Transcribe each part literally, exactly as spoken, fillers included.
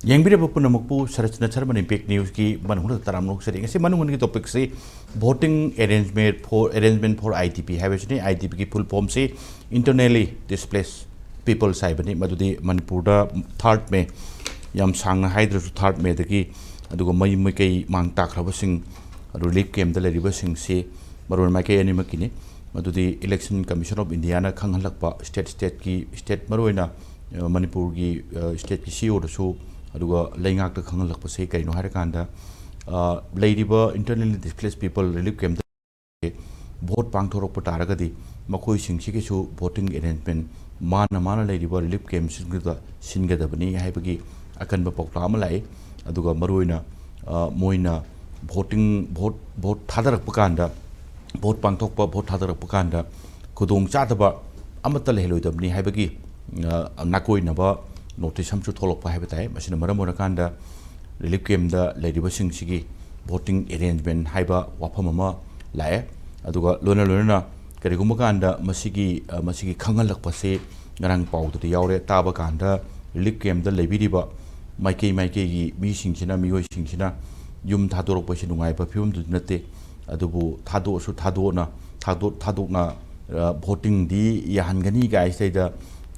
ꯌꯦꯡꯕꯤꯔꯕ ꯄꯨꯝꯅꯃꯛꯄꯨ ꯁꯔꯠꯆꯅ ꯁꯔꯃꯟ ꯏꯝꯄꯦꯛ ꯅ꯭ꯌꯨꯁꯀꯤ ꯃꯅꯨꯡꯗ ꯇꯔꯥꯝꯅ ꯑꯣꯛꯆꯔꯤ꯫ ꯉꯁꯤ ꯃꯅꯨꯡꯒꯤ ꯇꯣꯄꯤꯛꯁꯤ Voting Arrangement for, Arrangement for I D P ꯍꯥꯏꯕꯁꯤꯅꯤ꯫ I D P ꯒꯤ ꯐꯨꯜ ꯐꯣꯝꯁꯤ Internally Displaced Peoples ꯍꯥꯏꯕꯅꯤ꯫ ꯃꯗꯨꯗꯤ ꯃꯅꯤꯄꯨꯔꯗ ꯊꯥꯔꯠ ꯃꯦ, ꯌꯥꯝ ꯁꯥꯡꯅ ꯍꯥꯏꯗ꯭ꯔꯁꯨ ꯊꯥꯔꯠ ꯃꯦꯗꯒꯤ, ꯑꯗꯨꯒ ꯃꯌꯨꯝ ꯃꯀꯩ ꯃꯥꯡ ꯇꯥꯛꯈ꯭ꯔꯕꯁꯤꯡ, ꯔꯤꯂꯤꯐ ꯀꯦꯝꯞꯇ ꯂꯩꯔꯤꯕꯁꯤꯡꯁꯤ ꯃꯔꯨ ꯑꯣꯏꯅ ꯃꯥꯏꯀꯩ ꯑꯅꯤꯃꯛꯀꯤꯅꯤ꯫ ꯃꯗꯨꯗꯤ Election Commission of Indiaꯅ ꯈꯪꯍꯜꯂꯛꯄ ꯁ꯭ꯇꯦꯠ ꯁ꯭ꯇꯦꯠꯀꯤ, ꯁ꯭ꯇꯦꯠ ꯃꯔꯨ ꯑꯣꯏꯅ, ꯑ, ꯃꯅꯤꯄꯨꯔꯒꯤ, ꯑ, ꯁ꯭ꯇꯦꯠꯀꯤ ꯁꯤ ꯏ ꯑꯣꯗꯁꯨ, ꯑꯗꯨꯒ ꯂꯩꯉꯥꯛꯇ ꯈꯪꯍꯜꯂꯛꯄꯁꯦ ꯀꯔꯤꯅꯣ ꯍꯥꯏꯔꯀꯥꯟꯗ, ꯑ, ꯂꯩꯔꯤꯕ Internally Displaced People ꯔꯤꯂꯤꯐ ꯀꯦꯝꯞꯇ ꯚꯣꯠ ꯄꯥꯡꯊꯣꯔꯛꯄ ꯇꯥꯔꯒꯗꯤ ꯃꯈꯣꯏꯁꯤꯡꯁꯤꯒꯤꯁꯨ voting arrangement ꯃꯥꯅ ꯃꯥꯅ ꯂꯩꯔꯤꯕ ꯔꯤꯂꯤꯐ ꯀꯦꯝꯞꯁꯤꯡꯗꯨꯗ ꯁꯤꯟꯒꯗꯕꯅꯤ ꯍꯥꯏꯕꯒꯤ ꯑꯀꯟꯕ ꯄꯥꯎꯇꯥꯛ ꯑꯃ ꯂꯥꯛꯏ꯫ ꯑꯗꯨꯒ ꯃꯔꯨꯑꯣꯏꯅ, ꯑ, ꯃꯣꯏꯅ ꯚꯣꯇꯤꯡ, ꯚꯣꯠ, ꯚꯣꯠ ꯊꯥꯗꯔꯛꯄ ꯀꯥꯟꯗ, ꯚꯣꯠ ꯄꯥꯡꯊꯣꯛꯄ, ꯚꯣꯠ ꯊꯥꯗꯔꯛꯄ ꯀꯥꯟꯗ ꯈꯨꯗꯣꯡ ꯆꯥꯗꯕ ꯑꯃꯠꯇ ꯂꯩꯍꯜꯂꯣꯏꯗꯕꯅꯤ ꯍꯥꯏꯕꯒꯤ, ꯑ, ꯅꯥꯀꯣꯏꯅꯕ ꯅꯣꯇꯤꯁ ꯑꯃꯁꯨ ꯊꯣꯛꯂꯛꯄ ꯍꯥꯏꯕ ꯇꯥꯏ꯫ ꯃꯁꯤꯅ ꯃꯔꯝ ꯑꯣꯏꯔꯀꯥꯟꯗ ꯔꯤꯂꯤꯐ ꯀꯦꯝꯞꯇ ꯂꯩꯔꯤꯕꯁꯤꯡꯁꯤꯒꯤ ꯚꯣꯇꯤꯡ ꯑꯦꯔꯦꯟꯖꯃꯦꯟ ꯍꯥꯏꯕ ꯋꯥꯐꯝ ꯑꯃ ꯂꯥꯛꯑꯦ꯫ ꯑꯗꯨꯒ ꯂꯣꯏꯅ ꯂꯣꯏꯅꯅ ꯀꯔꯤꯒꯨꯝꯕ ꯀꯥꯟꯗ ꯃꯁꯤꯒꯤ, ꯑ, ꯃꯁꯤꯒꯤ ꯈꯪꯍꯜꯂꯛꯄꯁꯤ ꯉꯔꯥꯡ ꯄꯥꯎꯗꯗꯤ ꯌꯥꯎꯔꯦ꯫ ꯇꯥꯕ ꯀꯥꯟꯗ ꯔꯤꯂꯤꯐ ꯀꯦꯝꯞꯇ ꯂꯩꯕꯤꯔꯤꯕ ꯃꯥꯏꯀꯩ ꯃꯥꯏꯀꯩꯒꯤ ꯃꯤꯁꯤꯡꯁꯤꯅ, ꯃꯤꯑꯣꯏꯁꯤꯡꯁꯤꯅ ꯌꯨꯝ ꯊꯥꯗꯣꯔꯛꯄꯁꯤ ꯅꯨꯡꯉꯥꯏꯕ ꯐꯤꯕꯝꯗꯨꯗꯤ ꯅꯠꯇꯦ꯫ ꯑꯗꯨꯕꯨ ꯊꯥꯗꯣꯛꯑꯁꯨ ꯊꯥꯗꯣꯛꯅ, ꯊꯥꯗꯣꯛ-, ꯊꯥꯗꯣꯛꯅ, ꯑ, ꯚꯣꯇꯤꯡꯗꯤ ꯌꯥꯍꯟꯒꯅꯤ ꯀꯥꯏꯁꯤꯗꯩꯗ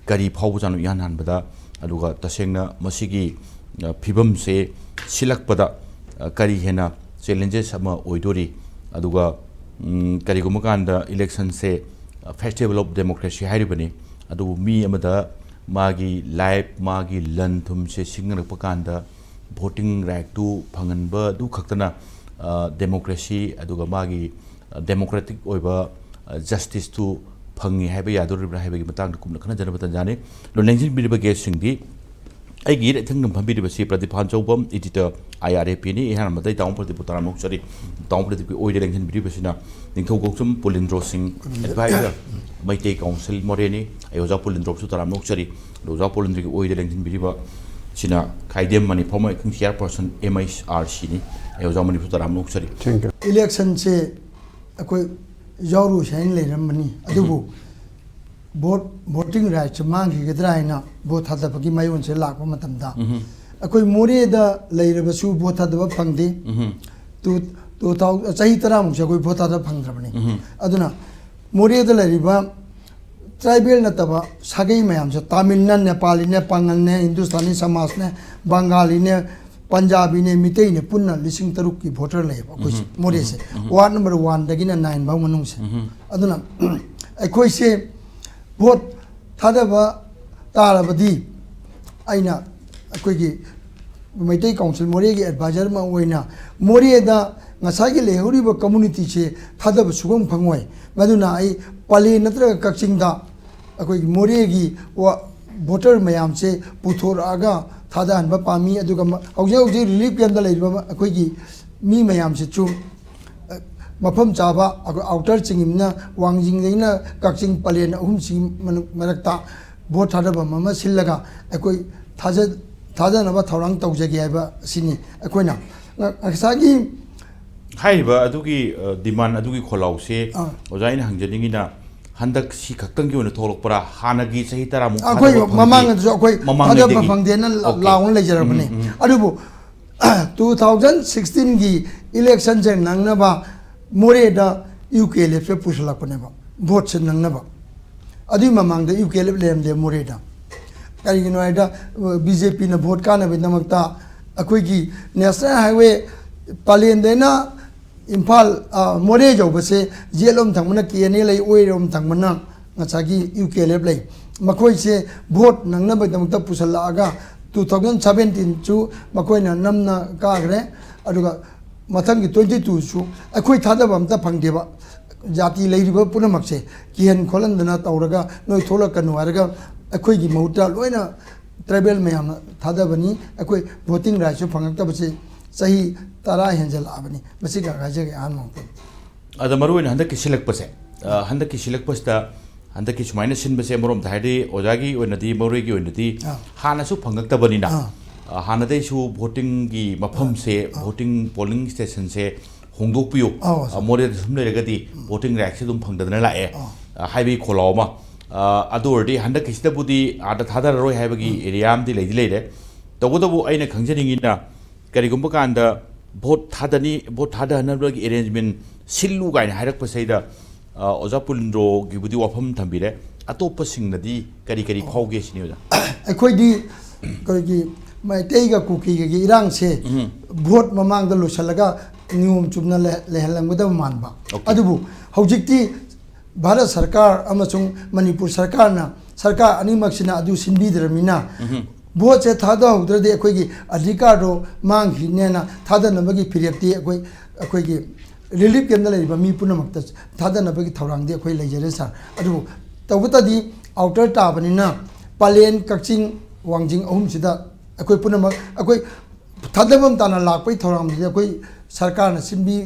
ꯀꯔꯤ ꯐꯥꯎꯕꯖꯥꯠꯅꯣ ꯏꯍꯥꯟ ꯍꯥꯟꯕꯗ? ꯑꯗꯨꯒ ꯇꯁꯦꯡꯅ ꯃꯁꯤꯒꯤ, ꯑ, ꯐꯤꯕꯝꯁꯦ ꯁꯤꯜꯂꯛꯄꯗ, ꯑ, ꯀꯔꯤ ꯍꯦꯟꯅ ꯆꯦꯂꯦꯟꯖꯦꯁ ꯑꯃ ꯑꯣꯏꯗꯣꯔꯤ? ꯑꯗꯨꯒ, ꯎꯝ, ꯀꯔꯤꯒꯨꯝꯕ ꯀꯥꯟꯗ ꯏꯂꯦꯛꯁꯟꯁꯦ, ꯑ, Festival of Democracy ꯍꯥꯏꯔꯤꯕꯅꯤ, ꯑꯗꯨꯕꯨ ꯃꯤ ꯑꯃꯗ ꯃꯥꯒꯤ ꯂꯥꯏꯐ, ꯃꯥꯒꯤ ꯂꯟ ꯊꯨꯝꯁꯦ ꯁꯤꯡꯅꯔꯛꯄ ꯀꯥꯟꯗ ꯚꯣꯇꯤꯡ ꯔꯥꯏꯠꯇꯨ ꯐꯪꯍꯟꯕꯗꯨ ꯈꯛꯇꯅ, ꯑ, ꯗꯦꯃꯣꯀ꯭ꯔꯦꯁꯤ ꯑꯗꯨꯒ ꯃꯥꯒꯤ, ꯑ, ꯗꯦꯃꯣꯀ꯭ꯔꯦꯇꯤꯛ ꯑꯣꯏꯕ, ꯑ, ꯖꯁꯇꯤꯁꯇꯨ ꯐꯪꯉꯤ ꯍꯥꯏꯕ ꯌꯥꯗꯣꯔꯤꯕ꯭ꯔꯥ ꯍꯥꯏꯕꯒꯤ ꯃꯇꯥꯡꯗ ꯀꯨꯞꯅ ꯈꯟꯅꯖꯅꯕ ꯇꯥꯟꯖꯥꯅꯤ꯫ ꯑꯗꯣ ꯂꯦꯡꯁꯤꯟꯕꯤꯔꯤꯕ ꯒꯦꯁꯁꯤꯡꯗꯤ ꯑꯩꯒꯤ ꯏꯊꯪꯗ ꯐꯝꯕꯤꯔꯤꯕꯁꯤ Pradeep ꯍꯥꯟꯆꯧꯕꯝ, editor, I R A Pꯅꯤ꯫ ꯏꯍꯥꯟ ꯍꯥꯟꯕꯗ ꯑꯩ ꯇꯥꯃꯣ ꯄ꯭ꯔꯗꯤꯞꯄꯨ ꯇꯔꯥꯝꯅ ꯑꯣꯛꯆꯔꯤ꯫ ꯇꯥꯃꯣ ꯄ꯭ꯔꯗꯤꯞꯀꯤ ꯑꯣꯏꯗ ꯂꯦꯡꯁꯤꯟꯕꯤꯔꯤꯕꯁꯤꯅ ꯅꯤꯡꯊꯧ ꯀꯣꯛꯆꯨꯝ ꯄꯨꯂꯤꯟꯗ꯭ꯔꯣ ꯁꯤꯡ, advisor, ꯃꯩꯇꯩ ꯀꯥꯎꯟꯁꯤꯜ ꯃꯣꯔꯦꯅꯤ꯫ ꯑꯩ ꯑꯣꯖꯥ ꯄꯨꯂꯤꯟꯗ꯭ꯔꯣꯕꯨꯁꯨ ꯇꯔꯥꯝꯅ ꯑꯣꯛꯆꯔꯤ꯫ ꯑꯗꯣ ꯑꯣꯖꯥ ꯄꯨꯂꯤꯟꯗ꯭ꯔꯣꯒꯤ ꯑꯣꯏꯗ ꯂꯦꯡꯁꯤꯟꯕꯤꯔꯤꯕ ꯁꯤꯅ Khaidem Mani, former acting chairperson, M I R Cꯅꯤ꯫ ꯑꯩ ꯑꯣꯖꯥ ꯃꯅꯤꯕꯨꯁꯨ ꯇꯔꯥꯝꯅ ꯑꯣꯛꯆꯔꯤ꯫ Thank you. Electionꯁꯦ ꯑꯩꯈꯣꯏ ꯌꯥꯎꯔꯨꯁꯦ ꯍꯥꯏꯅ ꯂꯩꯔꯝꯕꯅꯤ, ꯑꯗꯨꯕꯨ ꯚꯣꯠ, voting rightꯁꯦ ꯃꯥꯡꯈꯤꯒꯗ꯭ꯔꯥ ꯍꯥꯏꯅ ꯚꯣꯠ ꯊꯥꯗꯕꯒꯤ ꯃꯌꯣꯟꯁꯦ ꯂꯥꯛꯄ ꯃꯇꯝꯗ, ꯎꯝ꯫ ꯑꯩꯈꯣꯏ ꯃꯣꯔꯦꯗ ꯂꯩꯔꯕꯁꯨ ꯚꯣꯠ ꯊꯥꯗꯕ ꯐꯪꯗꯦ꯫ ꯎꯝꯍꯨꯝ꯫ ꯇꯨ ꯇꯨ ꯊꯥꯎ ꯆꯍꯤ ꯇꯔꯥꯃꯨꯛꯁꯦ ꯑꯩꯈꯣꯏ ꯚꯣꯠ ꯊꯥꯗꯕ ꯐꯪꯗ꯭ꯔꯕꯅꯤ꯫ ꯎꯝꯍꯨꯝ꯫ ꯑꯗꯨꯅ ꯃꯣꯔꯦꯗ ꯂꯩꯔꯤꯕ ꯇ꯭ꯔꯥꯏꯕꯦꯜ ꯅꯠꯇꯕ ꯁꯥꯒꯩ ꯃꯌꯥꯝꯁꯦ, ꯇꯥꯃꯤꯜꯅ, ꯅꯦꯄꯥꯂꯤꯅꯦ, ꯄꯥꯉꯜꯅꯦ, ꯍꯤꯟꯗꯨꯁꯇꯥꯅꯤ ꯁꯃꯥꯖꯅꯦ, ꯕꯪꯒꯥꯂꯤꯅꯦ, ꯄꯟꯖꯥꯕꯤꯅꯦ, ꯃꯤꯇꯩꯅꯦ, ꯄꯨꯟꯅ ꯂꯤꯁꯤꯡ ꯇꯔꯨꯛꯀꯤ ꯚꯣꯇꯔ ꯂꯩꯌꯦꯕ ꯑꯩꯈꯣꯏꯁꯦ, ꯎꯝꯍꯨꯝ, ꯃꯣꯔꯦꯁꯦ꯫ ꯎꯝꯍꯨꯝ, ꯎꯝꯍꯨꯝ꯫ ꯋꯥꯔꯗ ꯅꯝꯕꯔ ꯋꯥꯟꯗꯒꯤꯅ ꯅꯥꯏꯟ ꯐꯥꯎ ꯃꯅꯨꯡꯁꯦ꯫ ꯎꯝꯍꯨꯝ꯫ ꯑꯗꯨꯅ ꯑꯩꯈꯣꯏꯁꯦ ꯚꯣꯠ ꯊꯥꯗꯕ ꯇꯥꯔꯕꯗꯤ, ꯑꯩꯅ ꯑꯩꯈꯣꯏꯒꯤ ꯃꯩꯇꯩ ꯀꯥꯎꯟꯁꯤꯜ ꯃꯣꯔꯦꯒꯤ ꯑꯦꯗꯚꯥꯏꯖꯔ ꯑꯃ ꯑꯣꯏꯅ ꯃꯣꯔꯦꯗ ꯉꯁꯥꯏꯒꯤ ꯂꯩꯍꯧꯔꯤꯕ ꯀꯝꯃꯨꯅꯤꯇꯤꯁꯦ ꯊꯥꯗꯕ ꯁꯨꯡꯐꯪ ꯐꯪꯉꯣꯏ꯫ ꯃꯗꯨꯅ ꯑꯩ ꯄꯂꯦꯟ ꯅꯠꯇ꯭ꯔꯒ ꯀꯛꯆꯤꯡꯗ ꯑꯩꯈꯣꯏꯒꯤ ꯃꯣꯔꯦꯒꯤ ꯋꯥ-, ꯚꯣꯇꯔ ꯃꯌꯥꯝꯁꯦ ꯄꯨꯊꯣꯔꯛꯑꯒ ꯊꯥꯗꯍꯟꯕ ꯄꯥꯝꯃꯤ꯫ ꯑꯗꯨꯒ ꯃ-, ꯍꯧꯖꯤꯛ ꯍꯧꯖꯤꯛ ꯔꯤꯂꯤꯐ ꯀꯦꯝꯞꯇ ꯂꯩꯔꯤꯕ ꯑꯩꯈꯣꯏꯒꯤ ꯃꯤ ꯃꯌꯥꯝꯁꯤꯁꯨ, ꯑ, ꯃꯐꯝ ꯆꯥꯕ ꯑꯩꯈꯣꯏ ꯑꯥꯎꯇꯔ ꯆꯤꯡꯉꯤꯕꯅ ꯋꯥꯡꯖꯤꯡꯗꯒꯤꯅ ꯀꯛꯆꯤꯡ ꯄꯂꯦꯟ ꯑꯍꯨꯝꯁꯤꯒꯤ ꯃꯅꯨꯡ-, ꯃꯔꯛꯇ ꯚꯣꯠ ꯊꯥꯗꯐꯝ ꯑꯃ ꯁꯤꯜꯂꯒ ꯑꯩꯈꯣꯏ ꯊꯥꯖ-, ꯊꯥꯗꯅꯕ ꯊꯧꯔꯥꯡ ꯇꯧꯖꯒꯦ ꯍꯥꯏꯕ ꯑꯁꯤꯅꯤ꯫ ꯑꯩꯈꯣꯏꯅ ꯉ-, ꯉꯁꯥꯏꯒꯤ ꯍꯥꯏꯔꯤꯕ ꯑꯗꯨꯒꯤ, ꯑ, ꯗꯤꯃꯥꯟ ꯑꯗꯨꯒꯤ ꯈꯣꯜꯂꯥꯎꯁꯦ, ꯑꯥ꯫ ꯑꯣꯖꯥ, ꯑꯩꯅ ꯍꯪꯖꯅꯤꯡꯉꯤꯅ, ꯍꯟꯗꯛ ꯁꯤ ꯈꯛꯇꯪꯒꯤ ꯑꯣꯏꯅ ꯊꯣꯛꯂꯛꯄ꯭ꯔꯥ? ꯍꯥꯟꯅꯒꯤ ꯆꯍꯤ ꯇꯔꯥꯃꯨꯛ ꯑꯩꯈꯣꯏ ꯊꯥꯗꯕ ꯐꯪꯗꯦ, ꯃꯃꯥꯡꯗꯁꯨ ꯑꯩꯈꯣꯏ ꯃꯃꯥꯡꯉꯩꯗꯒꯤ? ꯊꯥꯗꯕ ꯐꯪꯗꯦꯅ ꯂ-, ꯑꯣꯀꯦ꯫ ꯂꯥꯎꯅ ꯂꯩꯖꯔꯕꯅꯤ꯫ ꯎꯝ, ꯎꯝ, ꯎꯝ꯫ ꯑꯗꯨꯕꯨ ꯇꯨ ꯊꯥꯎꯖꯟ ꯁꯤꯛꯁꯇꯤꯟꯒꯤ ꯏꯂꯦꯛꯁꯟꯁꯦ ꯅꯪꯅꯕ ꯃꯣꯔꯦꯗ ꯌꯨ ꯀꯦ ꯑꯦꯜ ꯑꯦꯐꯁꯦ ꯄꯨꯁꯤꯜꯂꯛꯄꯅꯦꯕ, ꯚꯣꯠꯁꯦ ꯅꯪꯅꯕ꯫ ꯑꯗꯨꯒꯤ ꯃꯃꯥꯡꯗ ꯌꯨ ꯀꯦ ꯑꯦꯜ ꯑꯦꯐ ꯂꯩꯔꯝꯗꯦ ꯃꯣꯔꯦꯗ꯫ ꯀꯔꯤꯒꯤꯅꯣ ꯍꯥꯏꯗ, ꯕꯤ ꯖꯦ ꯄꯤꯅ ꯚꯣꯠ ꯀꯥꯟꯅꯕꯒꯤꯗꯃꯛꯇ ꯑꯩꯈꯣꯏꯒꯤ ꯅꯦꯁꯅꯦꯜ ꯍꯥꯏꯋꯦ ꯄꯂꯦꯟꯗꯩꯅ ꯏꯝꯐꯥꯜ, ꯑ, ꯃꯣꯔꯦ ꯌꯧꯕꯁꯦ, ꯌꯦꯠꯂꯣꯝ ꯊꯪꯕꯅ ꯀꯦ ꯑꯦꯟ ꯑꯦ ꯂꯩ, ꯑꯣꯏꯔꯣꯝ ꯊꯪꯕꯅ ꯉꯁꯥꯏꯒꯤ ꯌꯨ ꯀꯦ ꯑꯦꯜ ꯑꯦꯐ ꯂꯩ꯫ ꯃꯈꯣꯏꯁꯦ ꯚꯣꯠ ꯅꯪꯅꯕꯒꯤꯗꯃꯛꯇ ꯄꯨꯁꯜꯂꯛꯑꯒ, ꯇꯨ ꯊꯥꯎꯖꯟ ꯁꯚꯦꯟꯇꯤꯟꯁꯨ ꯃꯈꯣꯏꯅ ꯅꯝꯅ ꯀꯥꯈ꯭ꯔꯦ꯫ ꯑꯗꯨꯒ ꯃꯊꯪꯒꯤ ꯇ꯭ꯋꯦꯟꯇꯤ ꯇꯨꯁꯨ ꯑꯩꯈꯣꯏ ꯊꯥꯗꯕ ꯑꯝꯇ ꯐꯪꯗꯦꯕ꯫ ꯖꯥꯇꯤ ꯂꯩꯔꯤꯕ ꯄꯨꯝꯅꯃꯛꯁꯦ ꯀꯤꯍꯟ ꯈꯣꯠꯍꯟꯗꯅ ꯇꯧꯔꯒ, "ꯅꯣꯏ ꯊꯣꯛꯂꯛꯀꯅꯨ" ꯍꯥꯏꯔꯒ, ꯑꯩꯈꯣꯏꯒꯤ ꯃꯍꯨꯠꯇ ꯂꯣꯏꯅ ꯇ꯭ꯔꯥꯏꯕꯦꯜ ꯃꯌꯥꯝꯅ ꯊꯥꯗꯕꯅꯤ꯫ ꯑꯩꯈꯣꯏ ꯚꯣꯇꯤꯡ ꯔꯥꯏꯠꯁꯨ ꯐꯪꯉꯛꯇꯕꯁꯦ ꯆꯍꯤ ꯇꯔꯥ ꯍꯦꯟꯖꯜꯂꯛꯑꯕꯅꯤ꯫ ꯃꯁꯤ ꯈꯛ ꯍꯥꯏꯖꯒꯦ ꯑꯍꯥꯟꯕ ꯃꯛꯇꯗ꯫ ꯑꯗ ꯃꯔꯨꯑꯣꯏꯅ ꯍꯟꯗꯛꯀꯤ ꯁꯤꯜꯂꯛꯄꯁꯦ, ꯑ, ꯍꯟꯗꯛꯀꯤ ꯁꯤꯜꯂꯛꯄꯁꯤꯗ, ꯍꯟꯗꯛꯀꯤ ꯁꯨꯃꯥꯏꯅ ꯁꯤꯟꯕꯁꯦ, ꯑꯃꯔꯣꯝꯗ ꯍꯥꯏꯔꯗꯤ, ꯑꯣꯖꯥꯒꯤ ꯑꯣꯏꯅꯗꯤ, ꯃꯔꯨꯑꯣꯏꯒꯤ ꯑꯣꯏꯅꯗꯤ, ꯑꯥ꯫ ꯍꯥꯟꯅꯁꯨ ꯐꯪꯉꯛꯇꯕꯅꯤꯅ, ꯑꯥ꯫ ꯑ, ꯍꯥꯟꯅꯗꯩꯁꯨ ꯚꯣꯇꯤꯡꯒꯤ ꯃꯐꯝꯁꯦ, ꯑꯥ꯫ Voting polling ꯁ꯭ꯇꯦꯁꯟꯁꯦ ꯍꯣꯡꯗꯣꯛꯄꯤꯌꯨ꯫ ꯑꯥ, ꯑ, ꯃꯣꯔꯦꯗ ꯁꯨꯝ ꯂꯩꯔꯒꯗꯤ ꯎꯝ꯫ ꯚꯣꯇꯤꯡ ꯔꯥꯏꯠꯁꯦ ꯑꯗꯨꯝ ꯐꯪꯗꯗꯅ ꯂꯥꯛꯑꯦ, ꯑꯥ꯫ ꯑ, ꯍꯥꯏꯕꯒꯤ ꯈꯣꯜꯂꯥꯎ ꯑꯃ꯫ ꯑ, ꯑꯗꯨ ꯑꯣꯏꯔꯗꯤ ꯍꯟꯗꯛꯀꯤꯁꯤꯗꯕꯨꯗꯤ ꯑꯥꯗ ꯊꯥꯗꯔꯔꯣꯏ ꯍꯥꯏꯕꯒꯤ ꯎꯝ꯫ ꯑꯦꯔꯤꯌꯥ ꯑꯃꯗꯤ ꯂꯩꯗꯤ ꯂꯩꯔꯦ꯫ ꯇꯧꯕꯇꯕꯨ ꯑꯩꯅ ꯈꯪꯖꯅꯤꯡꯉꯤꯅ, ꯀꯔꯤꯒꯨꯝꯕ ꯀꯥꯟꯗ ꯚꯣꯠ ꯊꯥꯗꯅꯤ, ꯚꯣꯠ ꯊꯥꯗꯅꯕꯒꯤ ꯑꯦꯔꯦꯟꯖꯃꯦꯟ ꯁꯤꯜꯂꯨ ꯀꯥꯏꯅ ꯍꯥꯏꯔꯛꯄꯁꯤꯗ, ꯑ, ꯑꯣꯖꯥ ꯄꯨꯂꯤꯟꯗ꯭ꯔꯣꯒꯤꯕꯨꯗꯤ ꯋꯥꯐꯝ ꯊꯝꯕꯤꯔꯦ, ꯑꯇꯣꯞꯄꯁꯤꯡꯅꯗꯤ ꯀꯔꯤ ꯀꯔꯤ ꯐꯥꯎꯒꯦ ꯁꯤꯅꯤ ꯑꯣꯖꯥ? ꯑꯩꯈꯣꯏꯗꯤ ꯑꯩꯈꯣꯏꯒꯤ ꯃꯩꯇꯩꯒ ꯀꯨꯀꯤꯒꯒꯤ ꯏꯔꯥꯡꯁꯦ ꯎꯝ꯫ ꯚꯣꯠ ꯃꯃꯥꯡꯗ ꯂꯣꯏꯁꯤꯜꯂꯒ ꯅꯤꯌꯣꯝ ꯆꯨꯝꯅ ꯂꯩ-, ꯂꯩꯍꯜꯂꯝꯒꯗꯕ ꯃꯥꯟꯕ꯫ ꯑꯣꯀꯦ꯫ ꯑꯗꯨꯕꯨ ꯍꯧꯖꯤꯛꯇꯤ ꯚꯥꯔꯠ ꯁꯔꯀꯥꯔ ꯑꯃꯁꯨꯡ ꯃꯅꯤꯄꯨꯔ ꯁꯔꯀꯥꯔꯅ, ꯁꯔꯀꯥꯔ ꯑꯅꯤꯃꯛꯁꯤꯅ ꯑꯗꯨ ꯁꯤꯟꯕꯤꯗ꯭ꯔꯕꯅꯤꯅ, ꯎꯝ꯫ ꯚꯣꯠꯁꯦ ꯊꯥꯗꯍꯧꯗ꯭ꯔꯗꯤ ꯑꯩꯈꯣꯏꯒꯤ ꯑꯙꯤꯀꯥꯔꯗꯣ ꯃꯥꯡꯈꯤꯅꯦꯅ ꯊꯥꯗꯅꯕꯒꯤ ꯐꯤꯔꯦꯞꯇꯤ ꯑꯩꯈꯣꯏ, ꯑꯩꯈꯣꯏꯒꯤ ꯔꯤꯂꯤꯐ ꯀꯦꯝꯞꯇ ꯂꯩꯔꯤꯕ ꯃꯤ ꯄꯨꯝꯅꯃꯛꯇ ꯊꯥꯗꯅꯕꯒꯤ ꯊꯧꯔꯥꯡꯗꯤ ꯑꯩꯈꯣꯏ ꯂꯩꯖꯔꯦ ꯁꯥꯔ꯫ ꯑꯗꯨꯕꯨ ꯇꯧꯕꯇꯗꯤ ꯑꯥꯎꯇꯔ ꯇꯥꯕꯅꯤꯅ ꯄꯂꯦꯟ, ꯀꯛꯆꯤꯡ, ꯋꯥꯡꯖꯤꯡ ꯑꯍꯨꯝꯁꯤꯗ ꯑꯩꯈꯣꯏ ꯄꯨꯝꯅꯃꯛ ꯑꯩꯈꯣꯏ ꯊꯥꯗꯐꯝ ꯇꯥꯅ ꯂꯥꯛꯄꯒꯤ ꯊꯧꯔꯥꯡꯗꯨꯗꯤ ꯑꯩꯈꯣꯏ ꯁꯔꯀꯥꯔꯅ ꯁꯤꯟꯕꯤ,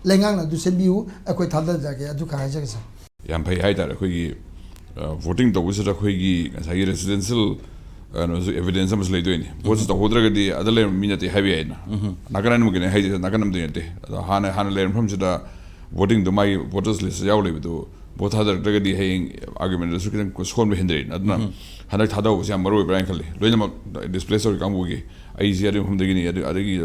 ꯂꯩꯉꯥꯛꯅ ꯑꯗꯨ ꯁꯤꯟꯕꯤꯌꯨ, ꯑꯩꯈꯣꯏ ꯊꯥꯗꯖꯒꯦ, ꯑꯗꯨ ꯈꯔ ꯍꯥꯏꯖꯒꯦ ꯁꯥꯔ꯫ ꯌꯥꯝ ꯐꯩ ꯍꯥꯏꯇꯥꯔꯦ꯫ ꯑꯩꯈꯣꯏꯒꯤ, ꯑ, ꯚꯣꯇꯤꯡ ꯇꯧꯕꯁꯤꯗ ꯑꯩꯈꯣꯏꯒꯤ ꯉꯁꯥꯏꯒꯤ ꯔꯦꯁꯤꯗꯦꯟꯁꯤꯌꯦꯜ, ꯀꯩꯅꯣꯁꯨ, ꯑꯦꯚꯤꯗꯦꯟꯁ ꯑꯃꯁꯨ ꯂꯩꯗꯣꯏꯅꯤ꯫ ꯚꯣꯠꯁꯤ ꯎꯝ꯫ ꯇꯧꯍꯧꯗ꯭ꯔꯒꯗꯤ ꯑꯗ ꯂꯩꯔꯝꯕ ꯃꯤ ꯅꯠꯇꯦ ꯍꯥꯏꯕ ꯌꯥꯏꯅ꯫ ꯎꯝ꯫ ꯅꯥꯀꯟ ꯑꯅꯤꯃꯛꯀꯤꯅꯦ ꯍꯥꯏꯁꯦ, ꯅꯥꯀꯟ ꯑꯃꯗꯤ ꯅꯠꯇꯦ꯫ ꯑꯗꯣ ꯍꯥꯟꯅ, ꯍꯥꯟꯅ ꯂꯩꯔꯝꯕ ꯃꯐꯝꯁꯤꯗ ꯚꯣꯇꯤꯡꯗꯣ ꯃꯥꯒꯤ ꯚꯣꯇꯔꯁ ꯂꯤꯁꯇ ꯌꯥꯎ ꯂꯩꯕꯗꯨ ꯚꯣꯠ ꯊꯥꯗꯔꯛꯇ꯭ꯔꯒꯗꯤ ꯍꯌꯦꯡ ꯑꯥꯔꯒꯨꯃꯦꯟꯗꯁꯨ ꯈꯤꯇꯪ ꯁꯣꯟꯕ ꯍꯦꯟꯗꯣꯏꯅ꯫ ꯑꯗꯨꯅ ꯎꯝ꯫ ꯍꯟꯗꯛ ꯊꯥꯗꯍꯧꯕꯁꯦ ꯌꯥꯝ ꯃꯔꯨ ꯑꯣꯏꯕ꯭ꯔꯥ ꯍꯥꯏꯅ ꯈꯜꯂꯤ꯫ ꯂꯣꯏꯅꯃꯛ ꯗꯤꯁꯄ꯭ꯂꯦꯁ ꯇꯧꯔꯤ ꯀꯥꯡꯕꯨꯒꯤ, ꯑꯩꯁꯦ ꯑꯗꯨꯒꯤ ꯃꯐꯝꯗꯒꯤꯅꯤ, ꯑꯗꯨ, ꯑꯗꯨꯒꯤ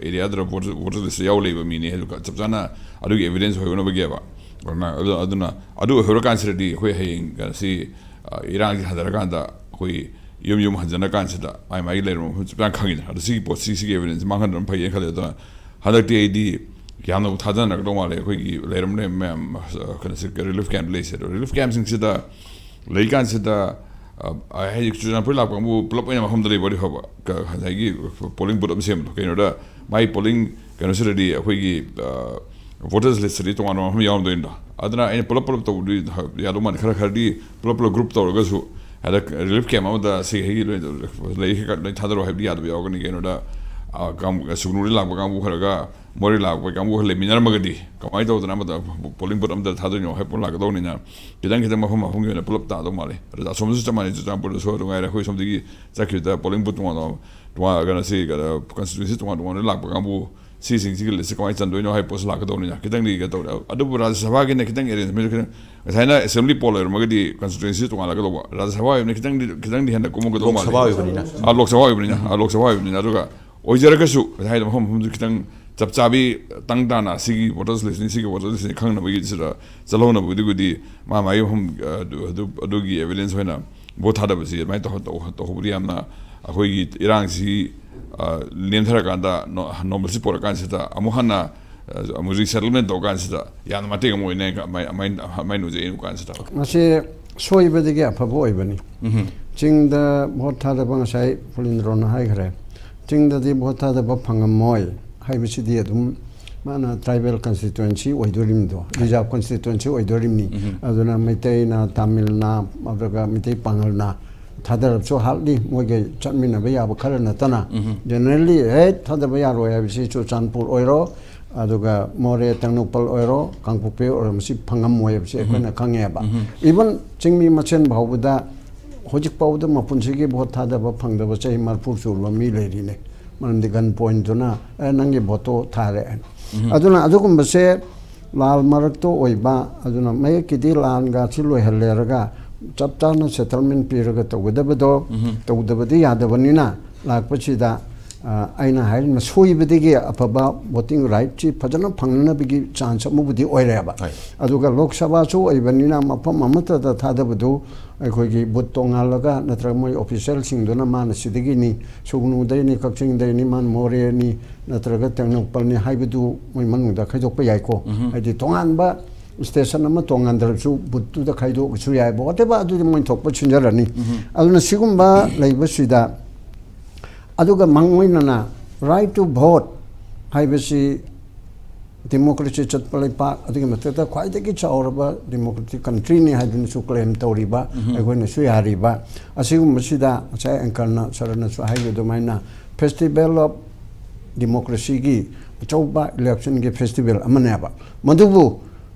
ꯑꯦꯔꯤꯌꯥꯗꯨꯗ ꯚꯣꯇꯔ, ꯚꯣꯇꯔ ꯂꯤꯁꯇ ꯌꯥꯎ ꯂꯩꯕ ꯃꯤꯅꯤ ꯍꯥꯏꯗꯨ ꯆꯞ ꯆꯥꯅ ꯑꯗꯨꯒꯤ ꯑꯦꯚꯤꯗꯦꯟꯁ ꯑꯣꯏꯍꯧꯅꯕꯒꯤꯕ꯫ ꯑꯗꯨꯅ, ꯑꯗꯨ, ꯑꯗꯨꯅ ꯑꯗꯨ ꯑꯣꯏꯍꯧꯔꯀꯥꯟꯁꯤꯗꯗꯤ ꯑꯩꯈꯣꯏ ꯍꯌꯦꯡ ꯁꯤ, ꯑ, ꯏꯔꯥꯡꯁꯤ ꯍꯟꯊꯔꯀꯥꯟꯗ ꯑꯩꯈꯣꯏ ꯌꯨꯝ ꯌꯨꯝ ꯍꯟꯖꯟꯅ ꯀꯥꯟꯁꯤꯗ ꯃꯥꯏ ꯃꯥꯏꯒꯤ ꯂꯩꯔꯝꯕ ꯃꯐꯝ ꯆꯞ ꯆꯥꯅ ꯈꯪꯉꯤꯗꯅ꯫ ꯑꯗꯣ ꯁꯤꯒꯤ ꯄꯣꯠꯁꯤ, ꯁꯤꯒꯤ ꯑꯦꯚꯤꯗꯦꯟꯁ ꯃꯥꯡꯍꯟꯗꯅ ꯐꯩꯌꯦꯅ ꯈꯜꯂꯦ꯫ ꯑꯗꯨꯅ ꯍꯟꯗꯛꯇꯤ ꯑꯩꯗꯤ ꯌꯥꯝꯅꯕꯨ ꯊꯥꯖꯅꯔꯛꯀꯗꯧ ꯃꯥꯜꯂꯦ꯫ ꯑꯩꯈꯣꯏꯒꯤ ꯂꯩꯔꯝꯂꯦ ꯃꯌꯥꯝ, ꯑ, ꯀꯩꯅꯣꯁꯤ, ꯔꯤꯂꯤꯐ ꯀꯦꯝꯞ ꯂꯩꯁꯦ꯫ ꯑꯗꯣ ꯔꯤꯂꯤꯐ ꯀꯦꯝꯞꯁꯤꯡꯁꯤꯗ ꯂꯩꯀꯥꯟꯁꯤꯗ, ꯑ, ꯍꯥꯏꯗꯤ ꯆꯨꯔꯆꯥꯟꯄꯨꯔ ꯂꯥꯛꯄ ꯀꯥꯡꯕꯨ ꯄꯨꯂꯞ ꯑꯣꯏꯅ ꯃꯐꯝꯗ ꯂꯩꯕ ꯑꯣꯏꯔꯗꯤ ꯐꯕ꯫ ꯀ-, ꯉꯁꯥꯏꯒꯤ ꯄꯣꯂꯤꯡ ꯕꯨꯠ ꯑꯃ ꯁꯦꯝꯕꯗꯣ, ꯀꯩꯅꯣꯗ ꯃꯥꯏ ꯄꯣꯂꯤꯡ ꯀꯩꯅꯣꯁꯤꯗꯗꯤ ꯑꯩꯈꯣꯏꯒꯤ, ꯑ, ꯚꯣꯇꯔꯁ ꯂꯤꯁꯇꯗꯤ ꯇꯣꯉꯥꯟꯕ ꯃꯐꯝ ꯌꯥꯎꯔꯝꯗꯣꯏꯅꯤꯗꯣ꯫ ꯑꯗꯨꯅ ꯑꯩꯅ ꯄꯨꯂꯞ ꯄꯨꯂꯞ ꯇꯧꯕꯗꯤ ꯌꯥꯗꯧ ꯃꯥꯟꯗꯦ꯫ ꯈꯔ ꯈꯔꯗꯤ ꯄꯨꯂꯞ ꯄꯨꯂꯞ ꯒ꯭ꯔꯨꯞ ꯇꯧꯔꯒꯁꯨ, ꯍꯥꯏꯗꯤ ꯔꯤꯂꯤꯐ ꯀꯦꯝꯞ ꯑꯃꯗ ꯁꯤ ꯍꯩꯒꯤ ꯂꯣꯏ, ꯂꯩ ꯀꯩꯀꯥ ꯂꯣꯏ ꯊꯥꯗꯔꯣ ꯍꯥꯏꯕꯗꯤ ꯌꯥꯗꯕ ꯌꯥꯎꯔꯒꯅꯤ꯫ ꯀꯩꯅꯣꯗ, ꯑ, ꯀꯥꯡ-, ꯁꯨꯒꯅꯨꯗ ꯂꯥꯛꯄ ꯀꯥꯡꯕꯨ ꯈꯔꯒ ꯃꯣꯔꯦ ꯂꯥꯛꯄ ꯀꯥꯡꯕꯨ ꯈꯔ ꯂꯩꯃꯤꯟꯅꯔꯝꯃꯒꯗꯤ ꯀꯃꯥꯏꯅ ꯇꯧꯗꯅ ꯑꯃꯗ ꯄꯣꯂꯤꯡ ꯕꯨꯠ ꯑꯃꯗ ꯊꯥꯗꯣꯏꯅꯣ ꯍꯥꯏꯕ ꯄꯣꯠ ꯂꯥꯛꯀꯗꯧꯅꯤꯅ, ꯈꯤꯇꯪ ꯈꯤꯇꯪ ꯃꯐꯝ ꯃꯐꯝꯒꯤ ꯑꯣꯏꯅ ꯄꯨꯂꯞ ꯇꯥꯗꯧ ꯃꯥꯜꯂꯦ꯫ ꯑꯗꯨꯗ ꯑꯁꯣꯝꯗꯁꯨ ꯆꯞ ꯃꯥꯟꯅꯩ, ꯆꯨꯔꯆꯥꯟꯄꯨꯔꯗꯁꯨ ꯑꯗꯨ ꯉꯥꯏꯔꯦ꯫ ꯑꯩꯈꯣꯏ ꯁꯣꯝꯗꯒꯤ ꯆꯠꯈꯤꯕꯗ ꯄꯣꯂꯤꯡ ꯕꯨꯠ ꯇꯣꯉꯥꯟ ꯇꯣꯉꯥꯟ, ꯇꯣꯉꯥꯟ, ꯀꯩꯅꯣꯁꯤ, ꯀꯩꯅꯣ, ꯀꯟꯁꯇꯤꯇ꯭ꯋꯦꯟꯁꯤ ꯇꯣꯉꯥꯟ ꯇꯣꯉꯥꯟꯅ ꯂꯥꯛꯄ ꯀꯥꯡꯕꯨ ꯁꯤꯁꯤꯡꯁꯤꯒꯤ ꯂꯤꯁꯁꯦ ꯀꯃꯥꯏꯅ ꯆꯟꯗꯣꯏꯅꯣ ꯍꯥꯏꯕ ꯄꯣꯠꯁꯨ ꯂꯥꯛꯀꯗꯧꯅꯤꯅ ꯈꯤꯇꯪꯗꯤ ꯀꯩꯅꯣ ꯇꯧꯔꯦ꯫ ꯑꯗꯨꯕꯨ ꯔꯥꯖ꯭ꯌ ꯁꯚꯥꯒꯤꯅ ꯈꯤꯇꯪ ꯑꯦꯔꯦꯟꯖꯃꯦꯟ ꯈꯤꯇꯪ, ꯉꯁꯥꯏꯅ ꯑꯦꯁꯦꯝꯕ꯭ꯂꯤ ꯄꯣꯜ ꯑꯣꯏꯔꯝꯃꯒꯗꯤ ꯀꯟꯁꯇꯤꯇ꯭ꯋꯦꯟꯁꯤ ꯇꯣꯉꯥꯜꯂꯛꯀꯗꯧꯕ, ꯔꯥꯖ꯭ꯌ ꯁꯚꯥ ꯑꯣꯏꯕꯅ ꯈꯤꯇꯪꯗꯤ, ꯈꯤꯇꯪꯗꯤ ꯍꯦꯟꯅ ꯀꯨꯝꯃꯛꯀꯗꯧꯕ ꯂꯣꯛ ꯁꯚꯥ ꯃꯥꯜꯂꯦ꯫ ꯑꯣꯏꯕꯅꯤꯅ꯫ ꯑꯥ, ꯂꯣꯛ ꯁꯚꯥ ꯑꯣꯏꯕꯅꯤꯅ, ꯑꯥ, ꯂꯣꯛ ꯁꯚꯥ ꯑꯣꯏꯕꯅꯤꯅ꯫ ꯑꯗꯨꯒ ꯑꯣꯏꯖꯔꯒꯁꯨ ꯉꯁꯥꯏ ꯍꯥꯏꯗꯣ ꯃꯐꯝ ꯃꯐꯝꯗꯨ ꯈꯤꯇꯪ ꯆꯞ ꯆꯥꯕꯤ ꯇꯪ ꯇꯥꯅ ꯁꯤꯒꯤ ꯚꯣꯇꯔꯁ ꯂꯤꯁꯅꯤ, ꯁꯤꯒꯤ ꯚꯣꯇꯔꯁ ꯂꯤꯁꯅꯤ ꯈꯪꯅꯕꯒꯤ ꯁꯤꯗ ꯆꯠꯍꯧꯅꯕꯒꯤꯗꯨꯕꯨꯗꯤ ꯃꯥ ꯃꯥꯒꯤ ꯃꯐꯝ, ꯑ, ꯑꯗꯨ, ꯑꯗꯨ, ꯑꯗꯨꯒꯤ ꯑꯦꯚꯤꯗꯦꯟꯁ ꯑꯣꯏꯅ ꯚꯣꯠ ꯊꯥꯗꯕꯁꯤ ꯑꯗꯨꯃꯥꯏꯅ ꯇꯧ-, ꯇꯧ-, ꯇꯧꯍꯧꯕꯗꯤ ꯌꯥꯝꯅ ꯑꯩꯈꯣꯏꯒꯤ ꯏꯔꯥꯡꯁꯤ, ꯑ, ꯅꯦꯝꯊꯔꯀꯥꯟꯗ ꯅꯣ-, ꯅꯣꯔꯃꯦꯜꯁꯤ ꯄꯨꯔꯛꯀꯥꯟꯁꯤꯗ ꯑꯃꯨꯛ ꯍꯟꯅ, ꯑ, ꯑꯃꯨꯛ ꯔꯤꯁꯦꯇꯜꯃꯦꯟ ꯇꯧꯀꯥꯟꯁꯤꯗ ꯌꯥꯝꯅ ꯃꯇꯦꯡ ꯑꯃ ꯑꯣꯏꯅꯤ ꯑꯗꯨꯃꯥꯏꯅ, ꯑꯗꯨꯃꯥꯏꯅ, ꯑꯗꯨꯃꯥꯏꯅ ꯎꯖꯩ ꯑꯩꯅ ꯀꯥꯟꯁꯤꯗ꯫ ꯃꯁꯤ ꯁꯣꯏꯕꯗꯒꯤ ꯑꯐꯕ ꯑꯣꯏꯕꯅꯤ꯫ ꯎꯝꯍꯨꯝ꯫ ꯆꯤꯡꯗ ꯚꯣꯠ ꯊꯥꯗꯕ ꯉꯁꯥꯏ ꯄꯨꯂꯤꯟꯗ꯭ꯔꯣꯅ ꯍꯥꯏꯈ꯭ꯔꯦ꯫ ꯆꯤꯡꯗꯗꯤ ꯚꯣꯠ ꯊꯥꯗꯕ ꯐꯪꯉꯝꯃꯣꯏ ꯍꯥꯏꯕꯁꯤꯗꯤ ꯑꯗꯨꯝ ꯃꯥꯅ ꯇ꯭ꯔꯥꯏꯕꯦꯜ ꯀꯟꯁꯇꯤꯇ꯭ꯋꯦꯟꯁꯤ ꯑꯣꯏꯗꯣꯔꯤꯕꯗꯣ, ꯔꯤꯖꯥꯔꯚ ꯀꯟꯁꯇꯤꯇ꯭ꯋꯦꯟꯁꯤ ꯑꯣꯏꯗꯣꯔꯤꯕꯅꯤ꯫ ꯎꯝꯍꯨꯝ꯫ ꯑꯗꯨꯅ ꯃꯩꯇꯩꯅ, ꯇꯥꯃꯤꯜꯅ, ꯑꯗꯨꯒ ꯃꯩꯇꯩ ꯄꯥꯉꯜꯅ ꯊꯥꯗꯔꯕꯁꯨ ꯍꯥꯠꯂꯤ, ꯃꯣꯏꯒ ꯆꯠꯃꯤꯟꯅꯕ ꯌꯥꯕ ꯈꯔ ꯅꯠꯇꯅ꯫ ꯎꯝꯍꯨꯝ꯫ ꯖꯦꯅꯔꯦꯜꯂꯤ ꯍꯦꯛ ꯊꯥꯗꯕ ꯌꯥꯔꯣꯏ ꯍꯥꯏꯕꯁꯤ ꯆꯨꯔꯆꯥꯟꯄꯨꯔ ꯑꯣꯏꯔꯣ, ꯑꯗꯨꯒ ꯃꯣꯔꯦ ꯇꯦꯡꯅꯧꯄꯜ ꯑꯣꯏꯔꯣ, ꯀꯥꯡꯄꯣꯛꯄꯤ ꯑꯣꯏꯔꯣ, ꯃꯁꯤ ꯐꯪꯉꯝꯃꯣꯏ ꯍꯥꯏꯕꯁꯤ ꯎꯝꯍꯨꯝ꯫ ꯑꯩꯈꯣꯏꯅ ꯈꯪꯉꯦꯕ꯫ ꯎꯝꯍꯨꯝ꯫ ꯏꯚꯟ ꯆꯤꯡꯃꯤ ꯃꯁꯦꯟ ꯐꯥꯎꯕꯗ ꯍꯧꯖꯤꯛ ꯐꯥꯎꯕꯗ ꯃꯄꯨꯟꯁꯤꯒꯤ ꯚꯣꯠ ꯊꯥꯗꯕ ꯐꯪꯗꯕ ꯆꯍꯤ ꯃꯔꯤꯐꯨ ꯁꯨꯔꯕ ꯃꯤ ꯂꯩꯔꯤꯅꯦ꯫ ꯃꯔꯝꯗꯤ ꯒꯟ ꯄꯣꯏꯟꯗꯨꯅ, "ꯑꯦ, ꯅꯪꯒꯤ ꯚꯣꯠꯇꯣ ꯊꯥꯔꯦ" ꯍꯥꯏꯅ꯫ ꯎꯝꯍꯨꯝ꯫ ꯑꯗꯨꯅ ꯑꯗꯨꯒꯨꯝꯕꯁꯦ ꯂꯥꯜ ꯃꯔꯛꯇ ꯑꯣꯏꯕ, ꯑꯗꯨꯅ ꯃꯌꯦꯛꯀꯤꯗꯤ ꯂꯥꯟꯒꯁꯤ ꯂꯣꯏꯍꯜꯂꯦꯔꯒ ꯆꯞ ꯆꯥꯅ ꯁꯦꯇꯜꯃꯦꯟ ꯄꯤꯔꯒ ꯇꯧꯒꯗꯕꯗꯣ ꯎꯝꯍꯨꯝ꯫ ꯇꯧꯗꯕꯗꯤ ꯌꯥꯗꯕꯅꯤꯅ ꯂꯥꯛꯄꯁꯤꯗ, ꯑ, ꯑꯩꯅ ꯍꯥꯏꯔꯤꯅ ꯁꯣꯏꯕꯗꯒꯤ ꯑꯐꯕ ꯚꯣꯇꯤꯡ ꯔꯥꯏꯠꯁꯤ ꯐꯖꯅ ꯐꯪꯅꯅꯕꯒꯤ ꯆꯥꯟꯁ ꯑꯃꯕꯨꯗꯤ ꯑꯣꯏꯔꯦꯕ꯫ ꯍꯣꯏ꯫ ꯑꯗꯨꯒ ꯂꯣꯛ ꯁꯚꯥꯁꯨ ꯑꯣꯏꯕꯅꯤꯅ ꯃꯐꯝ ꯑꯃꯠꯇꯗ ꯊꯥꯗꯕꯗꯨ ꯑꯩꯈꯣꯏꯒꯤ ꯕꯨꯠ ꯇꯣꯉꯥꯜꯂꯒ ꯅꯠꯇ꯭ꯔꯒ ꯃꯣꯏ ꯑꯣꯐꯤꯁꯦꯜꯁꯤꯡꯗꯨꯅ ꯃꯥꯅ ꯁꯤꯗꯒꯤꯅꯤ, ꯁꯨꯒꯅꯨꯗꯩꯅꯤ, ꯀꯛꯆꯤꯡꯗꯩꯅꯤ, ꯃꯥꯅ ꯃꯣꯔꯦꯅꯤ ꯅꯠꯇ꯭ꯔꯒ ꯇꯦꯡꯅꯧꯄꯜꯅꯤ ꯍꯥꯏꯕꯗꯨ ꯃꯣꯏ ꯃꯅꯨꯡꯗ ꯈꯥꯏꯗꯣꯛꯄ ꯌꯥꯏꯀꯣ꯫ ꯎꯝꯍꯨꯝ꯫ ꯍꯥꯏꯗꯤ ꯇꯣꯉꯥꯟꯕ ꯁ꯭ꯇꯦꯁꯟ ꯑꯃ ꯇꯣꯉꯥꯟꯗ꯭ꯔꯕꯁꯨ ꯕꯨꯠꯇꯨꯗ ꯈꯥꯏꯗꯣꯛꯑꯁꯨ ꯌꯥꯏꯕ, whatever, ꯑꯗꯨꯗꯤ ꯃꯣꯏ ꯊꯣꯛꯄ ꯁꯤꯟꯖꯔꯅꯤ꯫ ꯎꯝꯍꯨꯝ꯫ ꯑꯗꯨꯅ ꯁꯤꯒꯨꯝꯕ ꯂꯩꯕꯁꯤꯗ, ꯑꯗꯨꯒ ꯃꯥꯡꯑꯣꯏꯅꯅ right to vote ꯍꯥꯏꯕꯁꯤ ꯗꯤꯃꯣꯀ꯭ꯔꯦꯁꯤ ꯆꯠꯄ ꯂꯩꯄꯥꯛ, ꯑꯗꯨꯒꯤ ꯃꯊꯛꯇ ꯈ꯭ꯋꯥꯏꯗꯒꯤ ꯆꯥꯎꯔꯕ ꯗꯤꯃꯣꯀ꯭ꯔꯦꯇꯤꯛ ꯀꯟꯇ꯭ꯔꯤꯅꯤ ꯍꯥꯏꯗꯨꯅꯁꯨ ꯀ꯭ꯂꯦꯝ ꯇꯧꯔꯤꯕ, ꯎꯝꯍꯨꯝ꯫ ꯑꯩꯈꯣꯏꯅꯁꯨ ꯌꯥꯔꯤꯕ, ꯑꯁꯤꯒꯨꯝꯕꯁꯤꯗ ꯉꯁꯥꯏ ꯑꯦꯡꯀꯔꯅ, ꯁꯔꯅꯁꯨ ꯍꯥꯏꯈꯤꯕ ꯑꯗꯨꯃꯥꯏꯅ, ꯐꯦꯁꯇꯤꯚꯦꯜ ꯑꯣꯐ ꯗꯤꯃꯣꯀ꯭ꯔꯦꯁꯤꯒꯤ ꯑꯆꯧꯕ ꯏꯂꯦꯛꯁꯟꯒꯤ ꯐꯦꯁꯇꯤꯚꯦꯜ ꯑꯃꯅꯦꯕ꯫ ꯃꯗꯨꯕꯨ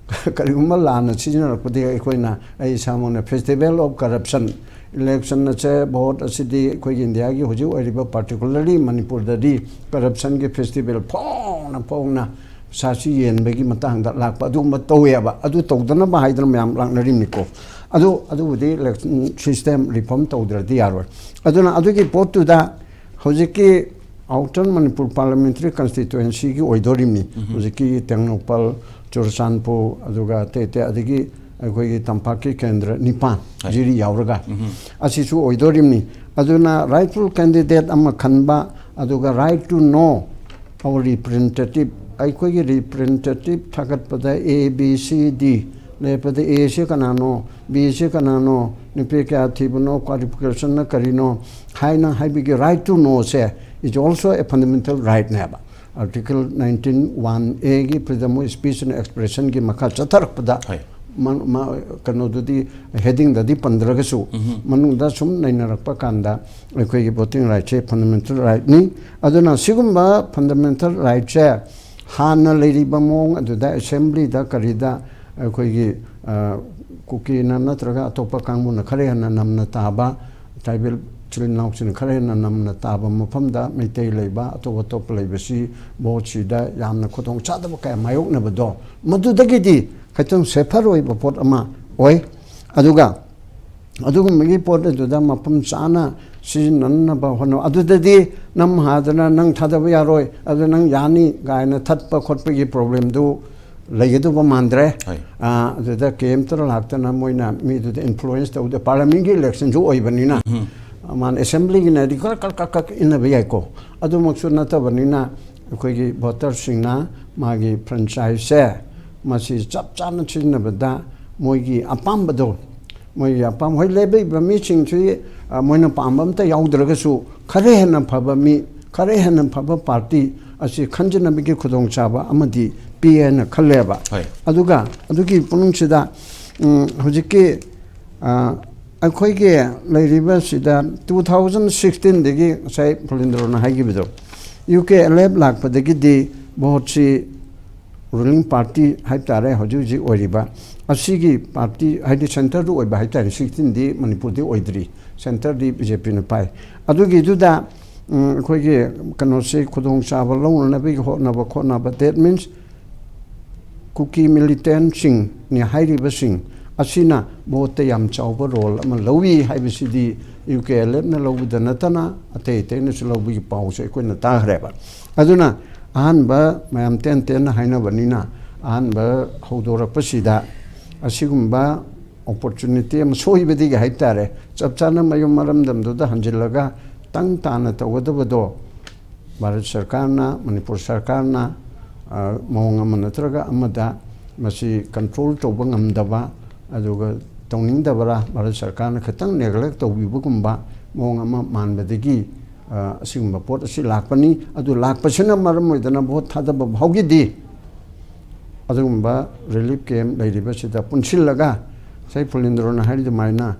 ꯀꯔꯤꯒꯨꯝꯕ ꯂꯥꯟꯅ ꯁꯤꯖꯤꯟꯅꯔꯛꯄꯗꯒꯤ ꯑꯩꯈꯣꯏꯅ, ꯑꯩ ꯏꯁꯥꯃꯛꯅ ꯐꯦꯁꯇꯤꯚꯦꯜ ꯑꯣꯐ ꯀꯔꯞꯁꯟ, ꯏꯂꯦꯛꯁꯟ ꯑꯁꯦ, ꯚꯣꯠ ꯑꯁꯤꯗꯤ ꯑꯩꯈꯣꯏꯒꯤ ꯏꯟꯗꯤꯌꯥꯒꯤ ꯍꯧꯖꯤꯛ ꯑꯣꯏꯔꯤꯕ, ꯄꯥꯔꯇꯤꯀꯨꯂꯔꯂꯤ ꯃꯅꯤꯄꯨꯔꯗꯗꯤ, ꯀꯔꯞꯁꯟꯒꯤ ꯐꯦꯁꯇꯤꯚꯦꯜ ꯐꯣꯡꯅ ꯐꯣꯡꯅ ꯄꯩꯁꯥꯁꯤ ꯌꯦꯟꯕꯒꯤ ꯃꯇꯥꯡꯗ ꯂꯥꯛꯄ ꯑꯗꯨꯒꯨꯝꯕ ꯇꯧꯋꯦꯕ꯫ ꯑꯗꯨ ꯇꯧꯗꯅꯕ ꯍꯥꯏꯗꯅ ꯃꯌꯥꯝ ꯂꯥꯛꯅꯔꯤꯕꯅꯤꯀꯣ꯫ ꯑꯗꯨ ꯑꯗꯨꯕꯨꯗꯤ ꯏꯂꯦꯛꯁꯟ ꯁꯤꯁꯇꯦꯝ ꯔꯤꯐꯣꯔꯝ ꯇꯧꯗ꯭ꯔꯗꯤ ꯌꯥꯔꯣꯏ꯫ ꯑꯗꯨꯅ ꯑꯗꯨꯒꯤ ꯄꯣꯠꯇꯨꯗ ꯍꯧꯖꯤꯛꯀꯤ ꯑꯥꯎꯇꯔ ꯃꯅꯤꯄꯨꯔ ꯄꯥꯔꯂꯤꯌꯥꯃꯦꯟꯇꯔꯤ ꯀꯟꯁꯇꯤꯇ꯭ꯋꯦꯟꯁꯤꯒꯤ ꯑꯣꯏꯗꯣꯔꯤꯕꯅꯤ꯫ ꯍꯧꯖꯤꯛꯀꯤ ꯇꯦꯡꯅꯧꯄꯜ, ꯆꯨꯔꯆꯥꯟꯄꯨꯔ, ꯑꯗꯨꯒ ꯑꯇꯩ ꯑꯇꯩ, ꯑꯗꯒꯤ ꯑꯩꯈꯣꯏꯒꯤ ꯇꯝꯄꯥꯛꯀꯤ ꯀꯦꯟꯗ꯭ꯔ ꯅꯤꯄꯥꯟ, ꯍꯣꯏ꯫ ꯖꯤꯔꯤ ꯌꯥꯎꯔꯒ꯫ ꯑꯁꯤꯁꯨ ꯑꯣꯏꯗꯣꯔꯤꯕꯅꯤ꯫ ꯑꯗꯨꯅ ꯔꯥꯏꯠꯐꯨꯜ ꯀꯦꯟꯗꯤꯗꯦꯠ ꯑꯃ ꯈꯟꯕ, ꯑꯗꯨꯒ right to know our representative, ꯑꯩꯈꯣꯏꯒꯤ ꯔꯤꯄ꯭ꯔꯖꯦꯟꯇꯦꯇꯤꯚ ꯊꯥꯒꯠꯄꯗ A, B, C, D ꯂꯩꯔꯛꯄꯗ, A ꯁꯤ ꯀꯅꯥꯅꯣ, B ꯁꯤ ꯀꯅꯥꯅꯣ, ꯅꯨꯄꯤ ꯀꯌꯥ ꯊꯤꯕꯅꯣ, ꯀ꯭ꯋꯥꯂꯤꯐꯤꯀꯦꯁꯟꯅ ꯀꯔꯤꯅꯣ ꯍꯥꯏꯅ ꯍꯥꯏꯕꯒꯤ right to know say is also a fundamental right ꯅꯦꯕ꯫ Article nineteen one A ꯒꯤ freedom of speech and expression ꯒꯤ ꯃꯈꯥ ꯆꯠꯊꯔꯛꯄꯗ, ꯍꯣꯏ꯫ ꯃ-, ꯃ-, ꯀꯩꯅꯣꯗꯨꯗꯤ, ꯍꯦꯗꯤꯡꯗꯗꯤ ꯄꯟꯗ꯭ꯔꯒꯁꯨ, ꯃꯅꯨꯡꯗ ꯁꯨꯝ ꯅꯩꯅꯔꯛꯄ ꯀꯥꯟꯗ ꯑꯩꯈꯣꯏꯒꯤ ꯚꯣꯇꯤꯡ ꯔꯥꯏꯠꯁꯦ ꯐꯟꯗꯥꯃꯦꯟꯇꯦꯜ ꯔꯥꯏꯠꯅꯤ꯫ ꯑꯗꯨꯅ ꯁꯤꯒꯨꯝꯕ ꯐꯟꯗꯥꯃꯦꯟꯇꯦꯜ ꯔꯥꯏꯠꯁꯦ ꯍꯥꯟꯅ ꯂꯩꯔꯤꯕ ꯃꯑꯣꯡ ꯑꯗꯨꯗ ꯑꯦꯁꯦꯝꯕ꯭ꯂꯤꯗ ꯀꯔꯤꯗ ꯑꯩꯈꯣꯏꯒꯤ, ꯑ, ꯀꯨꯀꯤꯅ ꯅꯠꯇ꯭ꯔꯒ ꯑꯇꯣꯞꯄ ꯀꯥꯡꯕꯨꯅ ꯈꯔ ꯍꯦꯟꯅ ꯅꯝꯅ ꯇꯥꯕ, ꯇ꯭ꯔꯥꯏꯕꯦꯜ ꯏꯆꯤꯜ ꯏꯅꯥꯎꯁꯤꯡꯅ ꯈꯔ ꯍꯦꯟꯅ ꯅꯝꯅ ꯇꯥꯕ ꯃꯐꯝꯗ ꯃꯩꯇꯩ ꯂꯩꯕ, ꯑꯇꯣꯞ ꯑꯇꯣꯞꯄ ꯂꯩꯕꯁꯤ ꯚꯣꯠꯁꯤꯗ ꯌꯥꯝꯅ ꯈꯨꯗꯣꯡ ꯆꯥꯗꯕ ꯀꯌꯥ ꯃꯥꯌꯣꯛꯅꯕꯗꯣ, ꯃꯗꯨꯗꯒꯤꯗꯤ ꯈꯤꯇꯪ ꯁꯦꯐꯔ ꯑꯣꯏꯕ ꯄꯣꯠ ꯑꯃ ꯑꯣꯏ꯫ ꯑꯗꯨꯒ ꯑꯗꯨꯒꯨꯝꯕꯒꯤ ꯄꯣꯠ ꯑꯗꯨꯗ ꯃꯐꯝ ꯆꯥꯅ ꯁꯤꯖꯤꯟꯅꯅꯕ ꯍꯣꯠꯅꯧ꯫ ꯑꯗꯨꯗꯗꯤ ꯅꯝ ꯍꯥꯗꯅ ꯅꯪ ꯊꯥꯗꯕ ꯌꯥꯔꯣꯏ, ꯑꯗꯨ ꯅꯪ ꯌꯥꯅꯤ ꯀꯥꯏꯅ ꯊꯠꯄ ꯈꯣꯠꯄꯒꯤ ꯄ꯭ꯔꯣꯕ꯭ꯂꯦꯝꯗꯨ ꯂꯩꯒꯗꯧꯕ ꯃꯥꯟꯗ꯭ꯔꯦ꯫ ꯍꯣꯏ꯫ ꯑꯥ, ꯑꯗꯨꯗ ꯀꯦꯝꯇ ꯂꯥꯛꯇꯅ ꯃꯣꯏꯅ ꯃꯤꯗꯨꯗ ꯏꯟꯐ꯭ꯂꯨꯋꯦꯟꯁ ꯇꯧꯗꯦ꯫ ꯄꯥꯔꯂꯤꯌꯥꯃꯦꯟꯒꯤ ꯏꯂꯦꯛꯁꯟꯁꯨ ꯑꯣꯏꯕꯅꯤꯅ, ꯎꯝ꯫ ꯃꯥꯅ ꯑꯦꯁꯦꯝꯕ꯭ꯂꯤꯒꯤꯅꯗꯤ ꯈꯔ ꯀꯛ ꯀꯛ ꯀꯛ ꯏꯟꯅꯕ ꯌꯥꯏꯀꯣ, ꯑꯗꯨꯃꯛꯁꯨ ꯅꯠꯇꯕꯅꯤꯅ ꯑꯩꯈꯣꯏꯒꯤ ꯚꯣꯇꯔꯁꯤꯡꯅ ꯃꯥꯒꯤ ꯐ꯭ꯔꯦꯟꯆꯥꯏꯖꯁꯦ ꯃꯁꯤ ꯆꯞ ꯆꯥꯅ ꯁꯤꯖꯤꯟꯅꯕꯗ ꯃꯣꯏꯒꯤ ꯑꯄꯥꯝꯕꯗꯣ, ꯃꯣꯏꯒꯤ ꯑꯄꯥꯝꯕ, ꯍꯣꯏ, ꯂꯦꯞꯂꯤꯕ ꯃꯤꯁꯤꯡꯁꯤ, ꯑ, ꯃꯣꯏꯅ ꯄꯥꯝꯕ ꯑꯝꯇ ꯌꯥꯎꯗ꯭ꯔꯒꯁꯨ ꯈꯔ ꯍꯦꯟꯅ ꯐꯕ ꯃꯤ, ꯈꯔ ꯍꯦꯟꯅ ꯐꯕ ꯄꯥꯔꯇꯤ ꯑꯁꯤ ꯈꯟꯖꯅꯕꯒꯤ ꯈꯨꯗꯣꯡꯆꯥꯕ ꯑꯃꯗꯤ ꯄꯤ ꯍꯥꯏꯅ ꯈꯜꯂꯦꯕ꯫ ꯍꯣꯏ꯫ ꯑꯗꯨꯒ ꯑꯗꯨꯒꯤ ꯄꯨꯝꯅꯃꯛꯁꯤꯗ, ꯎꯝ, ꯍꯧꯖꯤꯛꯀꯤ, ꯑ, ꯑꯩꯈꯣꯏꯒꯤ ꯂꯩꯔꯤꯕꯁꯤꯗ two thousand sixteen ꯗꯒꯤ ꯉꯁꯥꯏ ꯐꯨꯂꯦꯟꯗ꯭ꯔꯣꯅ ꯍꯥꯏꯈꯤꯕꯗꯣ, ꯌꯨ ꯀꯦ ꯑꯦꯜ ꯑꯦꯐ ꯂꯥꯛꯄꯗꯒꯤꯗꯤ ꯚꯣꯠꯁꯤ ꯔꯨꯂꯤꯡ ꯄꯥꯔꯇꯤ ꯍꯥꯏꯕ ꯇꯥꯔꯦ, ꯍꯧꯖꯤꯛ ꯍꯧꯖꯤꯛ ꯑꯣꯏꯔꯤꯕ, ꯑꯁꯤꯒꯤ ꯄꯥꯔꯇꯤ ꯍꯥꯏꯗꯤ ꯁꯦꯟꯇꯔꯗ ꯑꯣꯏꯕ ꯍꯥꯏꯇꯥꯔꯦ, ꯁꯤꯛꯁꯇꯤꯟꯗꯤ ꯃꯅꯤꯄꯨꯔꯗꯤ ꯑꯣꯏꯗ꯭ꯔꯤ, ꯁꯦꯟꯇꯔꯗꯤ ꯕꯤ ꯖꯦ ꯄꯤꯅ ꯄꯥꯏ꯫ ꯑꯗꯨꯒꯤꯗꯨꯗ ꯎꯝ, ꯑꯩꯈꯣꯏꯒꯤ ꯀꯩꯅꯣꯁꯤ ꯈꯨꯗꯣꯡꯆꯥꯕ ꯂꯧꯅꯅꯕꯒꯤ ꯍꯣꯠꯅꯕ ꯈꯣꯠꯅꯕ, that means ꯀꯨꯀꯤ ꯃꯤꯂꯤꯇꯦꯟꯁꯤꯡꯅꯤ ꯍꯥꯏꯔꯤꯕꯁꯤꯡ ꯑꯁꯤꯅ ꯚꯣꯠꯇ ꯌꯥꯝ ꯆꯥꯎꯕ ꯔꯣꯜ ꯑꯃ ꯂꯧꯏ ꯍꯥꯏꯕꯁꯤꯗꯤ ꯌꯨ ꯀꯦ ꯑꯦꯜ ꯑꯦꯐꯅ ꯂꯧꯕꯗ ꯅꯠꯇꯅ ꯑꯇꯩ ꯑꯇꯩꯅꯁꯨ ꯂꯧꯕꯒꯤ ꯄꯥꯎꯁꯦ ꯑꯩꯈꯣꯏꯅ ꯇꯥꯈ꯭ꯔꯦꯕ꯫ ꯑꯗꯨꯅ ꯑꯍꯥꯟꯕ ꯃꯌꯥꯝ ꯇꯦꯟ ꯇꯦꯟꯅ ꯍꯥꯏꯅꯕꯅꯤꯅ ꯑꯍꯥꯟꯕ ꯍꯧꯗꯣꯔꯛꯄꯁꯤꯗ ꯑꯁꯤꯒꯨꯝꯕ ꯑꯣꯄꯣꯔꯆꯨꯅꯤꯇꯤ ꯑꯃ ꯁꯣꯏꯕꯗꯒꯤ ꯍꯥꯏꯕ ꯇꯥꯔꯦ, ꯆꯞ ꯆꯥꯅ ꯃꯌꯨꯝ ꯃꯔꯝꯗꯝꯗꯨꯗ ꯍꯟꯖꯤꯜꯂꯒ ꯇꯪ ꯇꯥꯅ ꯇꯧꯒꯗꯕꯗꯣ ꯚꯥꯔꯠ ꯁꯔꯀꯥꯔꯅ, ꯃꯅꯤꯄꯨꯔ ꯁꯔꯀꯥꯔꯅ, ꯑ, ꯃꯑꯣꯡ ꯑꯃ ꯅꯠꯇ꯭ꯔꯒ ꯑꯃꯗ ꯃꯁꯤ ꯀꯟꯇ꯭ꯔꯣꯜ ꯇꯧꯕ ꯉꯝꯗꯕ, ꯑꯗꯨꯒ ꯇꯧꯅꯤꯡꯗꯕꯔꯥ, ꯚꯥꯔꯠ ꯁꯔꯀꯥꯔꯅ ꯈꯤꯇꯪ ꯅꯦꯒ꯭ꯂꯦꯛ ꯇꯧꯕꯤꯕꯒꯨꯝꯕ ꯃꯑꯣꯡ ꯑꯃ ꯃꯥꯟꯕꯗꯒꯤ, ꯑ, ꯑꯁꯤꯒꯨꯝꯕ ꯄꯣꯠ ꯑꯁꯤ ꯂꯥꯛꯄꯅꯤ꯫ ꯑꯗꯨ ꯂꯥꯛꯄꯁꯤꯅ ꯃꯔꯝ ꯑꯣꯏꯗꯅ ꯚꯣꯠ ꯊꯥꯗꯕ ꯐꯥꯎꯒꯤꯗꯤ ꯑꯗꯨꯒꯨꯝꯕ ꯔꯤꯂꯤꯐ ꯀꯦꯝ ꯂꯩꯔꯤꯕꯁꯤꯗ ꯄꯨꯟꯁꯤꯜꯂꯒ, ꯉꯁꯥꯏ ꯐꯨꯂꯦꯟꯗ꯭ꯔꯣꯅ ꯍꯥꯏꯔꯤ ꯑꯗꯨꯃꯥꯏꯅ,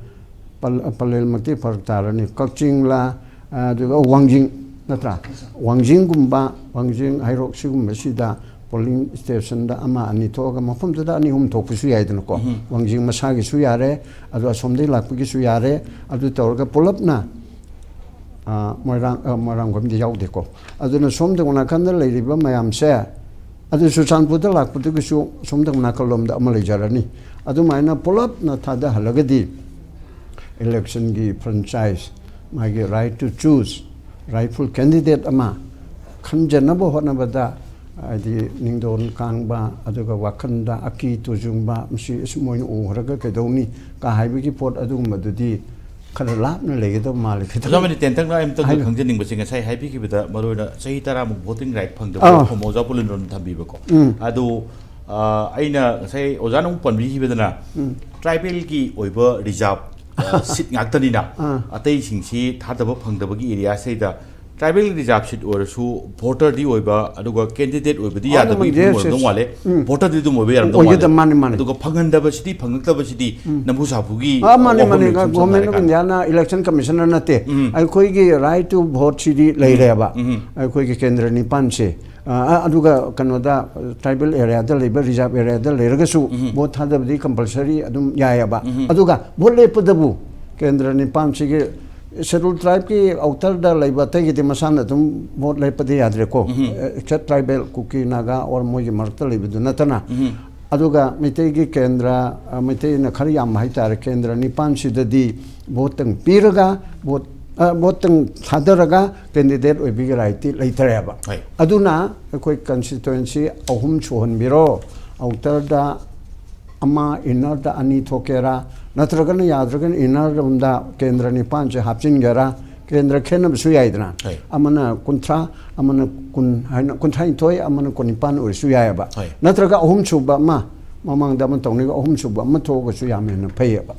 ꯄꯜ-, ꯄꯂꯦꯜꯃꯛꯇꯤ ꯐꯔꯛ ꯇꯥꯔꯅꯤ, ꯀꯛꯆꯤꯡꯂꯥ, ꯑꯗꯨꯒ ꯋꯥꯡꯖꯤꯡ ꯅꯠꯇ꯭ꯔꯥ? ꯋꯥꯡꯖꯤꯡꯒꯨꯝꯕ, ꯋꯥꯡꯖꯤꯡ ꯍꯩꯔꯣꯛ ꯁꯤꯒꯨꯝꯕꯁꯤꯗ ꯄꯣꯂꯤꯡ ꯁ꯭ꯇꯦꯁꯟꯗ ꯑꯃ ꯑꯅꯤ ꯊꯣꯛꯑꯒ ꯃꯐꯝꯗꯨꯗ ꯑꯅꯤ ꯑꯍꯨꯝ ꯊꯣꯛꯄꯁꯨ ꯌꯥꯏꯗꯅꯀꯣ꯫ ꯎꯝ꯫ ꯋꯥꯡꯖꯤꯡ ꯃꯁꯥꯒꯤꯁꯨ ꯌꯥꯔꯦ, ꯑꯗꯣ ꯑꯁꯣꯝꯗꯒꯤ ꯂꯥꯛꯄꯒꯤꯁꯨ ꯌꯥꯔꯦ, ꯑꯗꯨ ꯇꯧꯔꯒ ꯄꯨꯂꯞꯅ, ꯑ, ꯃꯣꯏꯔꯥꯡ, ꯑ, ꯃꯣꯏꯔꯥꯡꯈꯣꯝꯗꯤ ꯌꯥꯎꯗꯦꯀꯣ꯫ ꯑꯗꯨꯅ ꯁꯣꯝꯗ ꯅꯥꯀꯟꯗ ꯂꯩꯔꯤꯕ ꯃꯌꯥꯝꯁꯦ, ꯑꯗꯨ ꯆꯨꯔꯆꯥꯟꯄꯨꯔꯗ ꯂꯥꯛꯄꯗꯨꯒꯤꯁꯨ ꯁꯣꯝꯗ ꯅꯥꯀꯜꯂꯣꯝꯗ ꯑꯃ ꯂꯩꯖꯔꯅꯤ꯫ ꯑꯗꯨꯃꯥꯏꯅ ꯄꯨꯂꯞꯅ ꯊꯥꯗꯍꯜꯂꯒꯗꯤ ꯏꯂꯦꯛꯁꯟꯒꯤ ꯐ꯭ꯔꯦꯟꯆꯥꯏꯁ, ꯃꯥꯒꯤ right to choose, rightful candidate ꯑꯃ ꯈꯟꯖꯅꯕ ꯍꯣꯠꯅꯕꯗ, ꯍꯥꯏꯗꯤ ꯅꯤꯡꯗꯣꯟ ꯀꯥꯡꯕ, ꯑꯗꯨꯒ ꯋꯥꯈꯜꯗ ꯑꯀꯤ ꯇꯨꯖꯨꯡꯕ, ꯃꯁꯤ ꯑꯁ ꯃꯣꯏꯅ ꯎꯈ꯭ꯔꯒ ꯀꯩꯗꯧꯅꯤ ꯀ ꯍꯥꯏꯕꯒꯤ ꯄꯣꯠ ꯑꯗꯨꯒꯨꯝꯕꯗꯨꯗꯤ ꯈꯔ ꯂꯥꯞꯅ ꯂꯩꯒꯗꯕ ꯃꯥꯜꯂꯤ꯫ ꯈꯤꯇꯪ ꯑꯣꯖꯥ ꯃꯅꯤ ꯇꯦꯟꯇꯛꯅ ꯑꯝꯇꯪꯒ ꯍꯥꯏꯕꯤꯌꯨ꯫ ꯈꯪꯖꯅꯤꯡꯕꯁꯦ, ꯉꯁꯥꯏ ꯍꯥꯏꯕꯤꯈꯤꯕꯗ ꯃꯔꯨꯑꯣꯏꯅ ꯆꯍꯤ ꯇꯔꯥꯃꯨꯛ ꯚꯣꯇꯤꯡ ꯔꯥꯏꯠ ꯐꯪꯗꯕ ꯑꯥ꯫ ꯋꯥꯐꯝ ꯑꯣꯖꯥ ꯄꯨꯂꯤꯟꯗ꯭ꯔꯣꯅ ꯊꯝꯕꯤꯕꯀꯣ꯫ ꯎꯝ꯫ ꯑꯗꯨ, ꯑ, ꯑꯩꯅ ꯉꯁꯥꯏ ꯑꯣꯖꯥꯅ ꯑꯃꯨꯛ ꯄꯟꯕꯤꯈꯤꯕꯗꯅ ꯎꯝ꯫ ꯇ꯭ꯔꯥꯏꯕꯦꯜꯒꯤ ꯑꯣꯏꯕ ꯔꯤꯖꯥꯕ, ꯑ, ꯁꯤꯠ ꯉꯥꯛꯇꯅꯤꯅ ꯑꯥ꯫ ꯑꯇꯩꯁꯤꯡꯁꯤ ꯊꯥꯗꯕ ꯐꯪꯗꯕꯒꯤ ꯑꯦꯔꯤꯌꯥꯁꯤꯗꯩꯗ ꯇ꯭ꯔꯥꯏꯕꯦꯜ ꯔꯤꯖꯥꯕ ꯁꯤꯠ ꯑꯣꯏꯔꯁꯨ ꯚꯣꯇꯔꯗꯤ ꯑꯣꯏꯕ, ꯑꯗꯨꯒ ꯀꯦꯟꯗꯤꯗꯦꯠ ꯑꯣꯏꯕꯗꯤ ꯃꯥꯅꯤ, ꯌꯥꯗꯕꯒꯤ ꯃꯥꯅꯤ, ꯐꯤꯕꯝ yes, ꯑꯣꯏꯔꯝꯗꯧ yes꯫ ꯃꯥꯜꯂꯦ꯫ ꯎꯝ꯫ ꯚꯣꯇꯔꯗꯤ ꯑꯗꯨꯝ ꯑꯣꯏꯕ ꯌꯥꯔꯝꯗꯧ ꯑꯣꯏꯒꯗꯕ ꯃꯥꯜꯂꯦ꯫ ꯃꯥꯅꯤ, ꯃꯥꯅꯤ꯫ ꯑꯗꯨꯒ ꯐꯪꯍꯟꯗꯕꯁꯤꯗꯤ, ꯐꯪꯉꯛꯇꯕꯁꯤꯗꯤ ꯎꯝ꯫ ꯅꯝꯕꯨ ꯁꯥꯐꯨꯒꯤ ꯑꯥ, ꯃꯥꯅꯤ, ꯋꯥꯐꯝꯅꯤ ꯃꯥꯅꯤ꯫ ꯁꯨꯝ ꯁꯝꯅ ꯒꯣꯚꯔꯟꯃꯦꯟ ꯑꯣꯐ ꯍꯥꯏꯔꯀꯥꯟꯗ꯫ ꯏꯟꯗꯤꯌꯥꯅ ꯏꯂꯦꯛꯁꯟ ꯀꯃꯤꯁꯅꯔ ꯅꯠꯇꯦ꯫ ꯎꯝ꯫ ꯑꯩꯈꯣꯏꯒꯤ right to vote ꯁꯤꯗꯤ ꯂꯩꯔꯦꯕ꯫ ꯎꯝ꯫ ꯑꯩꯈꯣꯏꯒꯤ ꯀꯦꯟꯗ꯭ꯔ ꯅꯤꯄꯥꯟꯁꯦ꯫ ꯑ, ꯑ, ꯑꯗꯨꯒ ꯀꯩꯅꯣꯗ, ꯇ꯭ꯔꯥꯏꯕꯦꯜ ꯑꯦꯔꯤꯌꯥꯗ ꯂꯩꯕ, ꯔꯤꯖꯥꯔꯚ ꯑꯦꯔꯤꯌꯥꯗ ꯂꯩꯔꯒꯁꯨ ꯚꯣꯠ ꯊꯥꯗꯕꯗꯤ ꯀꯝꯄꯜꯁꯔꯤ ꯑꯗꯨꯝ ꯌꯥꯏꯑꯕ꯫ ꯑꯗꯨꯒ ꯚꯣꯠ ꯂꯦꯞꯄꯗꯕꯨ ꯀꯦꯟꯗ꯭ꯔ ꯅꯤꯄꯥꯟꯁꯤꯒꯤ ꯁꯦꯗꯨꯜ ꯇ꯭ꯔꯥꯏꯕꯀꯤ ꯑꯥꯎꯇꯔꯗ ꯂꯩꯕ ꯑꯇꯩꯒꯤꯗꯤ ꯃꯁꯥꯅ ꯑꯗꯨꯝ ꯚꯣꯠ ꯂꯦꯞꯄꯗꯤ ꯌꯥꯗ꯭ꯔꯦꯀꯣ, except tribal, Kuki, Naga or ꯃꯣꯏꯒꯤ ꯃꯔꯛꯇ ꯂꯩꯕꯗꯨ ꯅꯠꯇꯅ꯫ ꯑꯗꯨꯒ ꯃꯩꯇꯩꯒꯤ ꯀꯦꯟꯗ꯭ꯔ, ꯑ, ꯃꯩꯇꯩꯅ ꯈꯔ ꯌꯥꯝꯕ ꯍꯥꯏꯇꯥꯔꯦ, ꯀꯦꯟꯗ꯭ꯔ ꯅꯤꯄꯥꯟꯁꯤꯗꯗꯤ ꯚꯣꯠꯇꯪ ꯄꯤꯔꯒ, ꯚꯣꯠ, ꯑ, ꯚꯣꯠꯇꯪ ꯊꯥꯗꯔꯒ ꯀꯦꯟꯗꯤꯗꯦꯠ ꯑꯣꯏꯕꯒꯤ ꯔꯥꯏꯠꯇꯤ ꯂꯩꯇꯔꯦꯕ꯫ ꯍꯣꯏ꯫ ꯑꯗꯨꯅ ꯑꯩꯈꯣꯏ ꯀꯟꯁꯇꯤꯇ꯭ꯋꯦꯟꯁꯤ ꯑꯍꯨꯝ ꯁꯨꯍꯟꯕꯤꯔꯣ, ꯑꯥꯎꯇꯔꯗ ꯑꯃ, ꯏꯟꯅꯔꯗ ꯑꯅꯤ ꯊꯣꯛꯀꯦꯔꯥ, ꯅꯠꯇ꯭ꯔꯒꯅ ꯌꯥꯗ꯭ꯔꯒꯅ ꯏꯟꯅꯔ ꯔꯣꯝꯗ ꯀꯦꯟꯗ꯭ꯔ ꯅꯤꯄꯥꯟꯁꯦ ꯍꯥꯞꯆꯤꯟꯒꯦꯔꯥ, ꯀꯦꯟꯗ꯭ꯔ ꯈꯦꯠꯅꯕꯁꯨ ꯌꯥꯏꯗꯅ꯫ ꯍꯣꯏ꯫ ꯑꯃꯅ ꯀꯨꯟꯊ꯭ꯔꯥ, ꯑꯃꯅ ꯀꯨꯟ ꯍꯥꯏꯅ ꯀꯨꯟꯊ꯭ꯔꯥ ꯅꯤꯊꯣꯏ, ꯑꯃꯅ ꯀꯨꯟꯅꯤꯄꯥꯟ ꯑꯣꯏꯔꯁꯨ ꯌꯥꯏꯑꯕ꯫ ꯍꯣꯏ꯫ ꯅꯠꯇ꯭ꯔꯒ ꯑꯍꯨꯝ ꯁꯨꯕ ꯑꯃ, ꯃꯃꯥꯡꯗ ꯑꯃ ꯇꯧꯅꯤꯡꯉ ꯑꯍꯨꯝ ꯁꯨꯕ ꯑꯃ ꯊꯣꯛꯑꯒꯁꯨ ꯌꯥꯝ ꯍꯦꯟꯅ ꯐꯩꯌꯦꯕ꯫